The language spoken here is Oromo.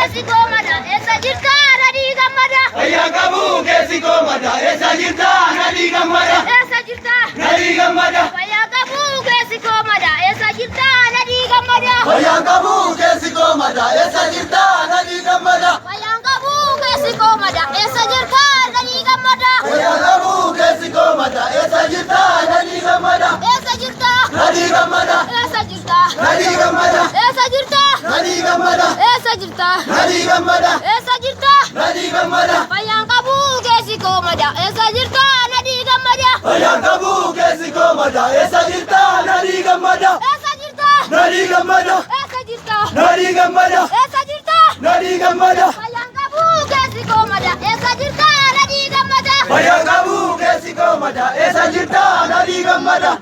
Keessi koo mada eessa jirta Nadii Gammada? Fayyaa qabu keessi koo mada eessa jirta Nadii Gammada? Eessa jirta? Nadii Gammada. Fayyaa qabu keessi koo mada eessa jirta Nadii Gammada? Fayyaa qabu keessi koo mada eessa jirta Nadii Gammada? Fayyaan qabu keessi koo mada eessa jirta Nadii Gammada? Fayyaa qabu keessi koo mada eessa jirta Nadii Gammada? Eessa jirta? Nadii Gammada. Eessa jirta? Nadii Gammada. Eessa jirta? Nadii Gammada. Eessa jirta? Nadii Gammada. Eessa jirta? Nadii Gammada. Fayyaan qabu keessi koo mada eessa jirta Nadii Gammada? Fayyaa qabu keessi koo mada eessa jirta Nadii Gammada? Eessa jirta? Nadii Gammada. Eessa jirta? Nadii Gammada. Eessa jirta? Nadii Gammada. Fayyaan qabu keessi koo mada eessa jirta Nadii Gammada? Fayyaa qabu keessi koo mada eessa jirta Nadii Gammada?